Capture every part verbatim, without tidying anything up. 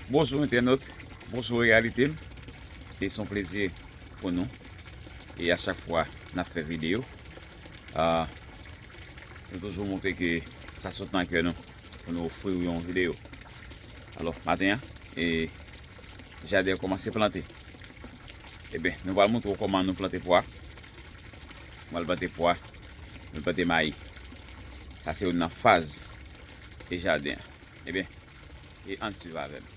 Bonjou entènot, bonjou reyalite m. E se yon plezi pou nou. E a chak fwa n ap fè videyo, ah, nou toujou montre ke sa sot nan kè nou pou nou ofri w yon videyo. Alò, maten an, e jaden an kòmanse plante. Ebyen, nou pral montre w kòman nou plante pwa. Nou pral plante pwa, nou plante mayi. Sa se youn nan faz e jaden an. Ebyen, e ann swiv avè m.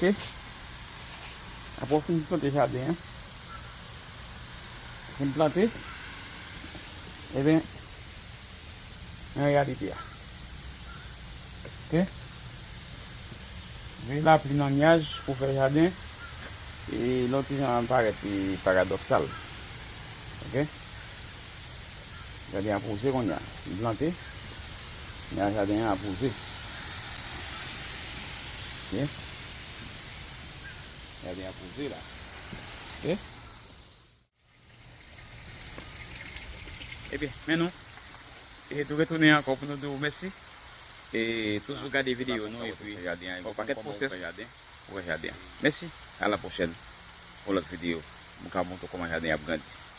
Ok. Apre w fin plante jaden an, fin plante, ebyen, men reyalite a. Ok? Veye lapli nan nyaj pou fè jaden, e lòt ti jan parèt, e, paradòksal. Ok? Jaden an poze kounye a. Li plante, men jaden an poze. Ok? Jaden an poze la. Ok? Ebyen, men nou, e nou retounen ankò pou nou di w mèsi. E toujou gade videyo nou, epi yon pakèt pwosès pou fè jaden. Mèsi, a la pwochèn pou lòt videyo. Mwen ka montre w kòman jaden ap grandi.